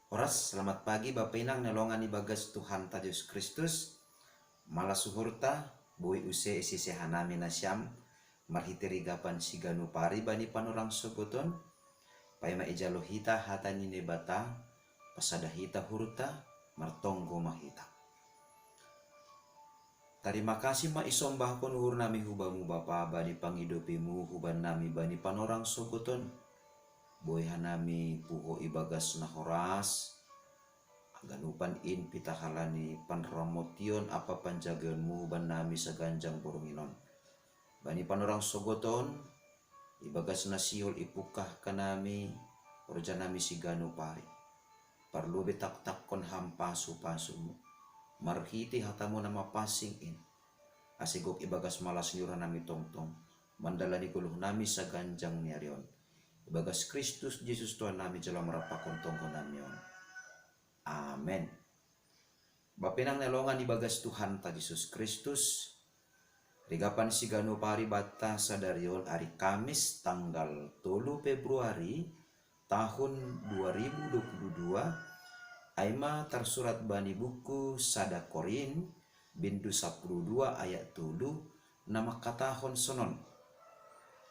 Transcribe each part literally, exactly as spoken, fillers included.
Horas, selamat pagi Bapa Inang na longan ibagas Tuhanta Jesus Kristus. Malas uhurta, boi use i sese hanami nasiam, marhite rigapan si Ganupari bani panorang sogoton, paima ijalo hita hata ni Naibata, pasada hita uhurta, martonggo ma hita. Tarima kasih ma isombahkon uhurnami hu Bamu Bapa bani pangidopiMu hu bannami bani panorang sogoton. Boi hanami puho ibagas na horas, haganupan in pitahalani panramotion ampa panjagaionMu bannami saganjang borngin on. Bani panorang sogoton, ibagas na sihol ipungkah hanami, horjanami si Ganupari. Parlu be taktakkon hampasu-pasuMu. Marhite hataMu na mapansing in. Ase gok ibagas malas ni uhurnami tongtong, mandalani goluhnami saganjang ni ari on. Ibagas Kristus Jesus Tuhannami jalo marampakon tonggonami on. Amen. Bapa Inang na longan ibagas Tuhanta Jesus Kristus, rigapan si Ganupari banta sadari on ari Kamis tanggal tolu Februari tahun dua ribu dua puluh dua, ai ma tarsurat bani buku sada Korin, bindu sapuluh dua ayat tolu, na mangkatahon sonon.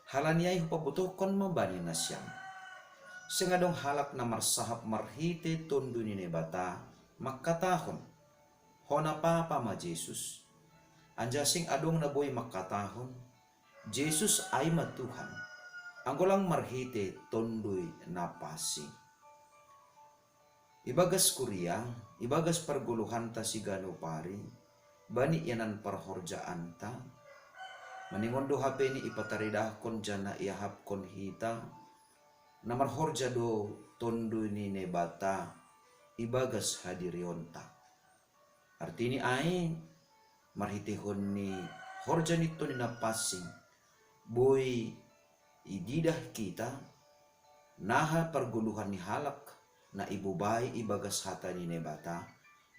Halani ai hupabotohkon ma bani nasiam. Seng adong halak na marsahap marhite Tonduy ni Naibata, mangkatahon, hona papa ma Jesus. Anjaha seng adong na boi mangkatahon, Jesus ai ma Tuhan, anggo lang marhite Tonduy na pansing. Ibagas kuria, ibagas pargoluhanta si Ganupari, bani ianan parhorjaanta, maningon do hape ni ipataridahkon janah iahapkon hita, na marhorja do Tonduy ni Naibata ibagas hadirionta. Artini ai, marhiteihon ni horja ni Tonduy na pansing, boi ididah hita, naha pargoluhan ni halak na ibobai ibagas hata ni Naibata,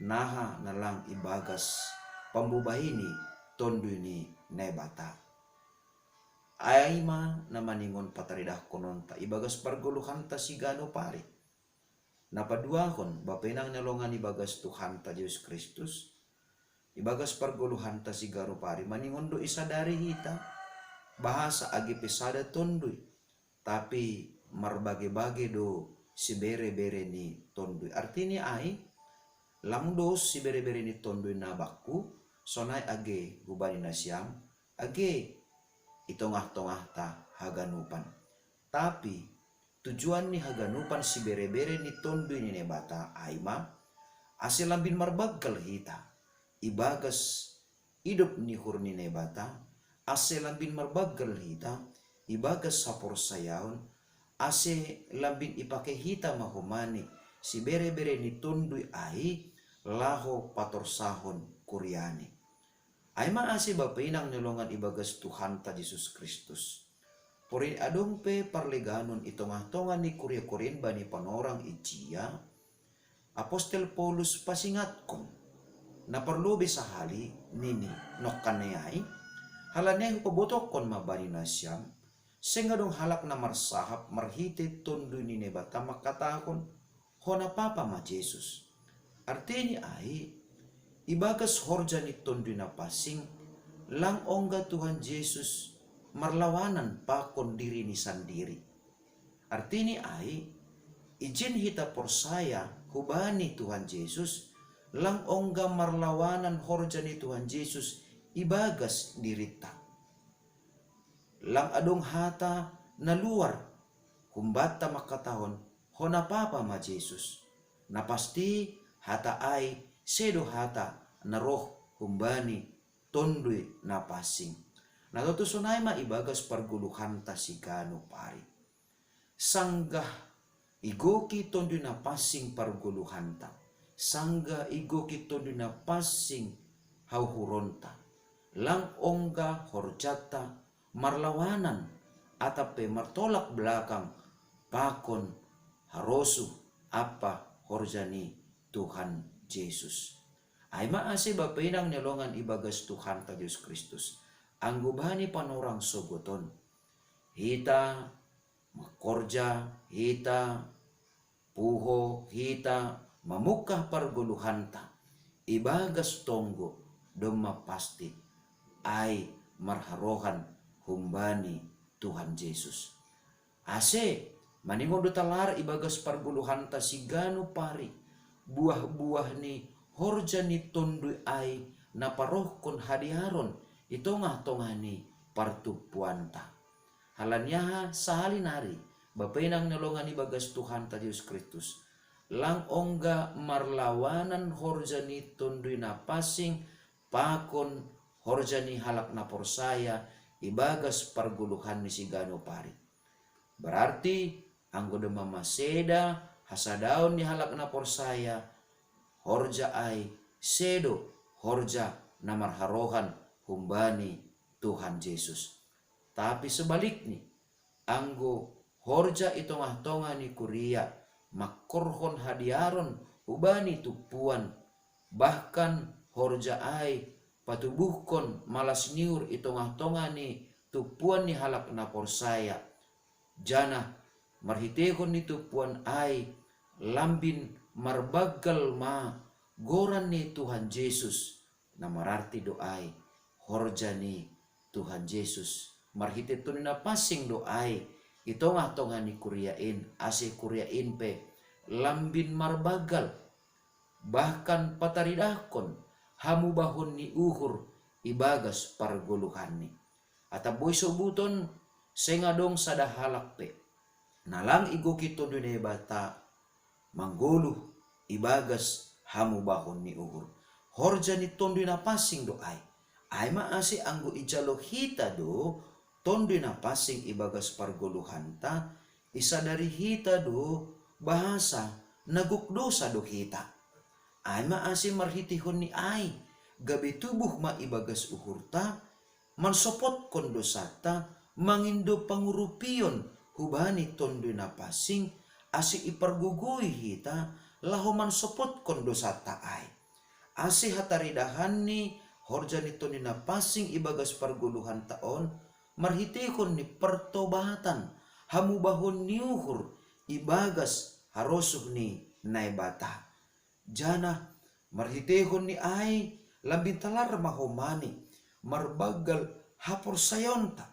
naha na lang ibagas pambobai ni Tonduy ni Naibata. Ai ma na maningon pataridahkononta ibagas pargoluhanta si Ganupari. Na paduahon, Bapa Inang na longan ibagas Tuhanta Jesus Kristus, ibagas pargoluhanta si Ganupari, maningon do isadari hita, bahasa age pe sada Tonduy, tapi marbage-bage do sibere-bere ni Tonduy. Artini ai, lang dos sibere-bere ni Tonduy na bangku, sonai age hubani nasiam, age i tongah-tongahta haganupan. Tapi tujuan ni haganupan sibere-bere ni Tonduy ni Naibata ai ma, ase lambin marbanggal hita ibagas idop ni uhur ni Naibata, ase lambin marbanggal hita ibagas haporsayaon, ase lambin ipake hita ma homa ni sibere-bere ni Tonduy ai laho patorsahon kuriaNi. Ai ma ase Bapa Inang na longan ibagas Tuhanta Jesus Kristus, porini adong pe parleganon i tongah-tongah ni kuria Korin bani panorang ijia, Apostel Paulus pasingatkon, na parlu be sahali nini nongkanNi ai, halani ai hupabotohkon ma bani nasiam, seng adong halak na marsahap marhite Tonduy ni Naibata mangkatahon, hona papa ma Jesus. Artini ai, ibagas horja ni Tonduy na pansing, lang ongga Tuhan Jesus marlawanan pakon dirini sandiri. Artini ai, ijin hita porsaya hubani Tuhan Jesus, lang ongga marlawanan horja ni Tuhan Jesus ibagas dirinta. Lang adong hata na luar humbanta mangkatahon, hona papa ma Jesus. Na pasti hata ai sedo hata na roh humbani Tonduy na pansing. Na tontu sonai ma ibagas pargoluhanta si Ganupari. Sanggah igoki Tonduy na pansing pargoluhanta, sanggah igoki Tonduy na pansing hauhuronta, lang ongga horjanta marlawanan atap pe martolak belakang pakon harosuh ampa horja ni Tuhan Jesus. Ai ma ase Bapa Inang na longan ibagas Tuhanta Jesus Kristus, anggo bani panorang sogoton, hita mangkorja, hita Puho hita mamungkah pargoluhanta ibagas tonggo domma pasti, ai marharohan humbani Tuhan Jesus. Ase maningon do talar ibagas pargoluhanta siganup ari buah-buah ni horja ni Tonduy ai na parohkon hadiaron i tongah-tongah ni partumpuanta. Halani aha sahali nari, bapa inang na longan ibagas Tuhanta Jesus Kristus, lang ongga marlawanan horja ni Tonduy Napansing pakon horja ni halak na porsaya ibagas pargoluhan ni siganup ari. Berarti anggo domma maseda hasadaon ni halak na porsaya, horja ai sedo horja na marharohan humbani Tuhan Jesus. Tapi sebalikni, anggo horja i tongah-tongah ni kuria mangkorhon hadiaron hubani tumpuan, bahkan horja ai patubuhkon malas ni uhur i tongah-tongah ni tumpuan ni halak na porsaya, janah marhiteihon ni tumpuan ai lambin marbanggal ma goran ni Tuhan Jesus, na mararti do ai horja ni Tuhan Jesus marhitei Tonduy Napansing do ai i tongah-tongah ni kuria in, ase kuria in pe lambin marbanggal, bahkan pataridahkon hamubahon ni uhur ibagas pargoluhanni. Atap boi sobuton, seng adong sada halak pe na lang igoki Tonduy Naibata manggoluh ibagas hamubahon ni uhur. Horja ni Tonduy Napansing do ai. Ai ma ase anggo ijalo hita do Tonduy Napansing ibagas pargoluhanta, isadari hita do bahasa na gok dosa do hita. Ai ma ase marhiteihon ni ai gabe tubuh ma ibagas uhurta, mansopotkon dosanta, mangindo pangurupion hubani Tonduy Napansing, ase ipargogoi hita laho mansopotkon dosanta ai. Ase hataridahan ni horja ni Tonduy Napansing ibagas pargoluhanta on marhiteihon ni partobatan, hamubahon ni uhur ibagas harosuh ni Naibata. Janah marhiteihon ni ai lambin talar ma homani marbanggal haporsayaonta.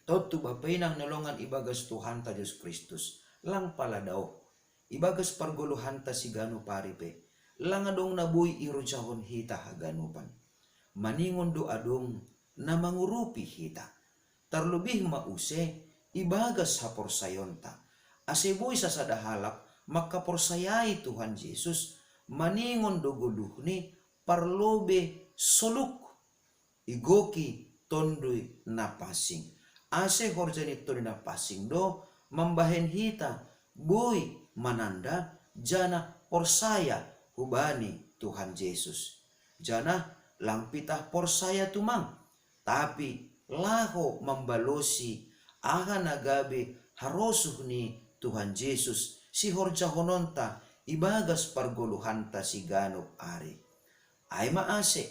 Tontu bapa inang na longan ibagas Tuhanta Jesus Kristus, lang pala daoh, ibagas pargoluhanta siganup ari pe, lang adong na boi ihorjahon hita haganupan. Maningon do adong na mangurupi hita. Tarlobih ma use ibagas haporsayaonta. Ase boi sasada halak mangkaporsayai Tuhan Jesus, maningon do goluhni parlobei soluk igoki Tonduy Napansing. Ase horja ni Tonduy Napansing do mambahen hita boi mananda janah porsaya hubani Tuhan Jesus. Janah lang pitah porsaya tumang, tapi laho mambalosi aha na gabe harosuh ni Tuhan Jesus sihorjahononta ibagas pargoluhanta siganup ari. Ai ma ase,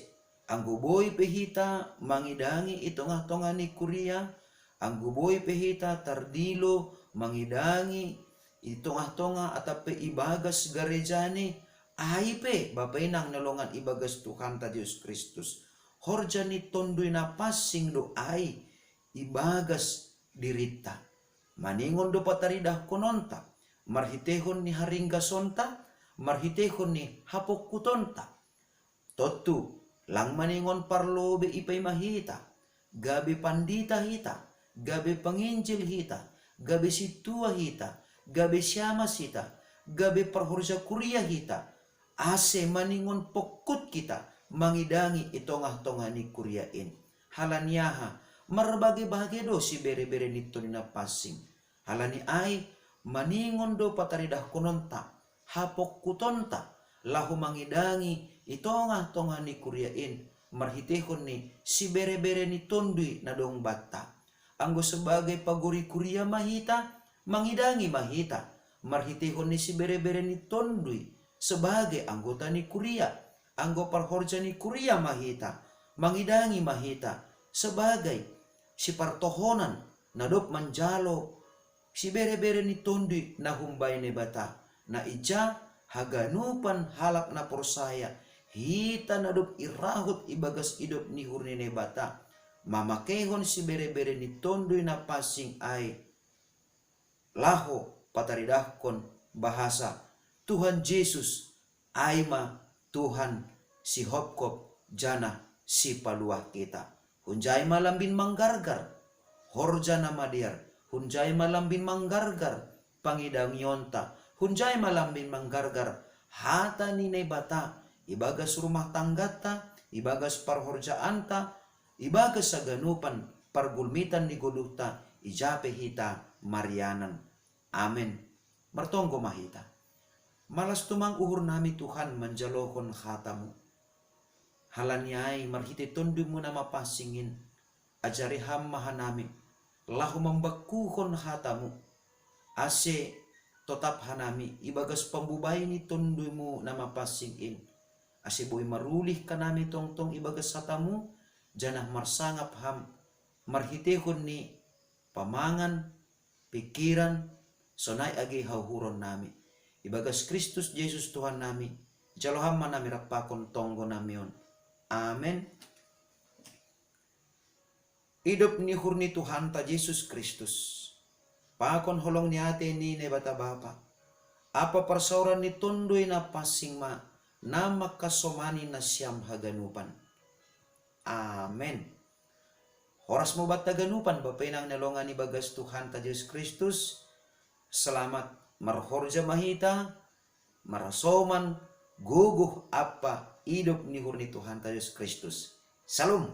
anggo boi pe hita mangidangi i tongah-tongah ni kuria, anggo boi pe hita tardilo mangidangi i tongah-tongah atap pe ibagas garejani, ai pe bapa inang na longan ibagas Tuhanta Jesus Kristus, horja ni Tonduy Napansing do ai ibagas dirinta. Maningon do pataridahkononta marhiteihon ni haringgasonta, marhiteihon ni hapongkutonta. Tontu, lang maningon parlobei ipaima hita, gabe pandita hita, gabe panginjil hita, gabe sintua hita, gabe siamas hita, gabe parhorja kuria hita, ase maningon pongkut hita mangidangi i tongah-tongah ni kuria in. Halani aha? Marbage-bage do sibere-bere ni Tonduy Napansing. Halani ai, maningon do pataridahkononta hapongkutonta laho mangidangi i tongah-tongah ni kuria in marhiteihon ni sibere-bere ni Tonduy na dong banta. Anggo sebagai pagori kuria ma hita, mangidangi ma hita marhiteihon ni sibere-bere ni Tonduy sebagai anggota ni kuria. Anggo parhorja ni kuria ma hita, mangidangi ma hita sebagai sipartohonan na dob manjalo sibere-bere ni Tonduy na humbani Naibata. Na ija haganupan halak na porsaya, hita na dob irahut ibagas idop ni uhur ni Naibata, mamakehon sibere-bere ni Tonduy Napansing ai, laho pataridahkon bahasa Tuhan Jesus ai ma Tuhan sihopkop janah sipaluah kita. Hunjai ma lambin manggargar horja na madear, hunjai ma lambin manggargar pangidangionta, hunjai ma lambin manggargar hata ni Naibata ibagas rumah tanggata, ibagas parhorjaanta, ibagas saganupan pargulmitan ni goluhta, ija pe hita marianan. Amen. Martonggo ma hita. Malas tumang uhur nami Tuhan manjalohon hata-Mu. Halani ai marhitei Tonduy-Mu na mapansing in, ajari Ham ma hanami, laho mambangkuhon hata-Mu, ase totap hanami ibagas pambubai ni Tonduy-Mu na mapansing in, ase boi marulih hanami tongtong ibagas hata-Mu, janah marsangap Ham marhiteihon ni pamangan, pingkiran, sonai age hauhuron nami. Ibagas Kristus Jesus Tuhan nami, jalo Ham ma nami rap pakon tonggo nami on. Amen. Idop ni uhur ni Tuhanta Jesus Kristus, pakon holong ni atei ni Naibata Bapa, ampa parsaoran ni Tonduy Napansing ma na mangkasomani nasiam haganupan. Amen. Horas ma banta haganupan, bapa inang na longan ibagas Tuhanta Jesus Kristus. Selamat marhorja ma hita, marhasoman, gogoh ampa idop ni uhur ni Tuhanta Jesus Kristus. Shalom.